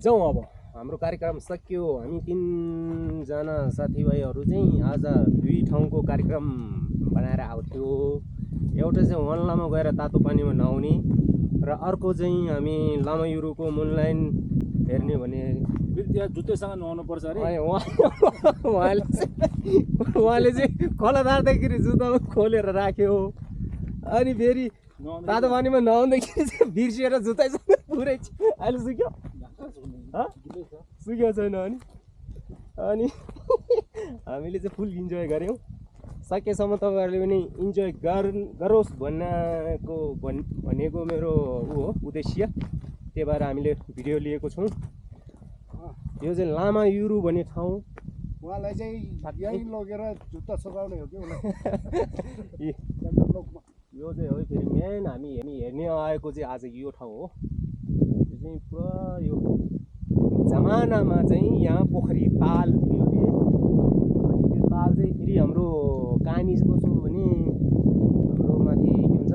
जाउँ अब हाम्रो कार्यक्रम सकियो। हामी 3 जना साथीभाइहरू चाहिँ आज 2 ठाउँको कार्यक्रम बनाएर आएको थियो। एउटा चाहिँ वनलामा गएर तातो पानीमा नुहाउने र अर्को चाहिँ हामी लामायुरुको मुनलाइन हेर्ने भने त्यहाँ जुत्तैसँग नुहाउनु पर्छ अरे। उहाँले चाहिँ खोला धार्दाखेरि जुत्ता खोलेर राख्यो, अनि फेरि तातो पानीमा नुहाउँदाखेरि चाहिँ बिर्सिएर जुत्तैसँग पुरै अहिले सुक्यो सुक्यो छैन अनि हामीले चाहिँ फुल इन्जोय गऱ्यौँ। सकेसम्म तपाईँहरूले पनि इन्जोय गरोस् भनेको मेरो हो उद्देश्य। त्यही भएर हामीले भिडियो लिएको छौँ। यो चाहिँ लामायुरु भन्ने ठाउँ। उहाँलाई चाहिँ यहीँ लगेर जुत्ता सघाउने हो कि यो चाहिँ हो फेरि मेन हामी हेर्ने आएको चाहिँ आज यो ठाउँ हो। यो चाहिँ पुरा यो जमानामा चाहिँ यहाँ पोखरी ताल थियो अरे। अनि त्यो ताल चाहिँ फेरि हाम्रो कहानी चाहिँ कस्तो भने हाम्रो माथि के भन्छ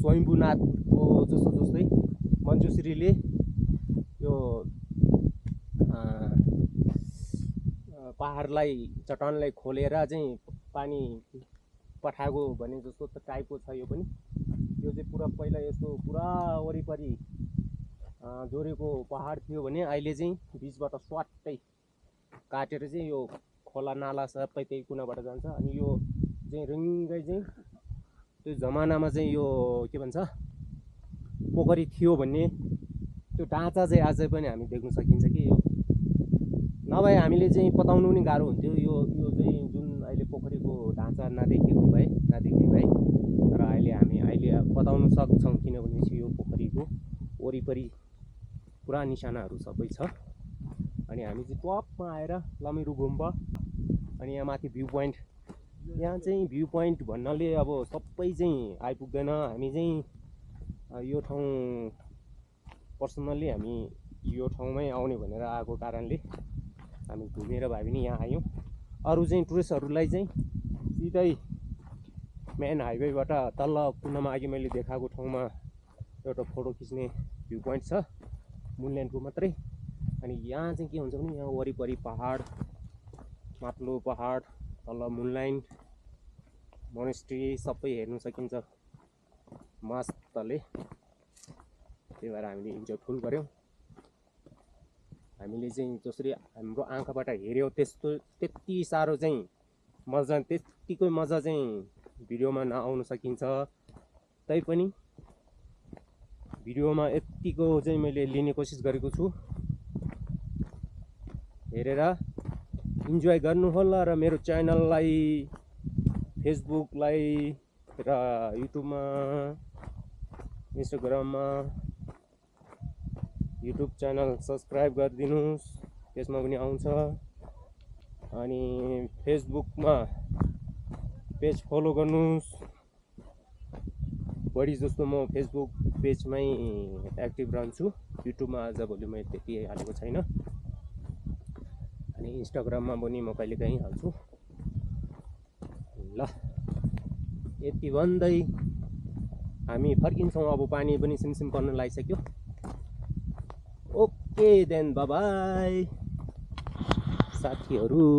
स्वयम्भूनाथको जस्तै मञ्जुश्रीले यो पहाडलाई चट्टानलाई खोलेर चाहिँ पानी पठाएको भने जस्तो टाइपको छ यो पनि। यो चाहिँ पुरा पहिला यस्तो पुरा वरिपरि जोडेको पहाड थियो भने अहिले चाहिँ बिचबाट स्वाट्टै काटेर चाहिँ यो खोला नाला सबै त्यही कुनाबाट जान्छ। अनि यो चाहिँ रिङ्गै चाहिँ त्यो जमानामा चाहिँ यो के भन्छ पोखरी थियो भन्ने त्यो ढाँचा चाहिँ अझै पनि हामी देख्न सकिन्छ कि यो नभए हामीले चाहिँ पताउनु पनि गाह्रो हुन्थ्यो। यो चाहिँ जुन अहिले पोखरीको ढाँचा नदेख्ने भए तर अहिले बताउन सक्छौँ, किनभने यो पोखरीको वरिपरि पुरा निशानाहरू सबै छ। अनि हामी चाहिँ टपमा आएर लामायुरु गुम्बा अनि यहाँ माथि भ्यू पोइन्ट। यहाँ चाहिँ भ्यू पोइन्ट भन्नाले अब सबै चाहिँ आइपुग्दैन। हामी चाहिँ यो ठाउँ पर्सनल्ली हामी यो ठाउँमै आउने भनेर आएको कारणले हामी घुमेर भए पनि यहाँ आयौँ। अरू चाहिँ टुरिस्टहरूलाई चाहिँ सिधै मेन हाइवेबाट तल कुनामा अघि मैले देखाएको ठाउँमा एउटा फोटो खिच्ने भ्यू पोइन्ट छ मुनल्यान्डको मात्रै। अनि यहाँ चाहिँ के हुन्छ भने यहाँ वरिपरि पहाड, माथिल्लो पहाड, तल मुनल्यान्ड मोनेस्ट्री सबै हेर्नु सकिन्छ मस्तले। त्यही भएर हामीले इन्जोय फुल गऱ्यौँ। हामीले चाहिँ जसरी हाम्रो आँखाबाट हेऱ्यौँ त्यति साह्रो चाहिँ मजा, त्यत्तिकै मजा चाहिँ भिडियोमा नआउन सकिन्छ। तैपनि भिडियोमा यत्तिको चाहिँ मैले लिने कोसिस गरेको छु। हेरेर इन्जोय गर्नुहोला र मेरो च्यानललाई फेसबुकलाई र युट्युबमा इन्स्टाग्राममा युट्युब च्यानल सब्सक्राइब गरिदिनुहोस्, त्यसमा पनि आउँछ। अनि फेसबुकमा पेज फलो गर्नुहोस्। बढी जस्तो म फेसबुक पेजमै एक्टिभ रहन्छु। युट्युबमा आजभोलि मैले त्यति हालेको छैन। अनि इन्स्टाग्राममा पनि म कहिलेकाहीँ हाल्छु। ल यति भन्दै हामी फर्किन्छौँ। अब पानी पनि सिमसिम पर्न लागिसक्यो। ओके देन बाई बाई साथीहरू।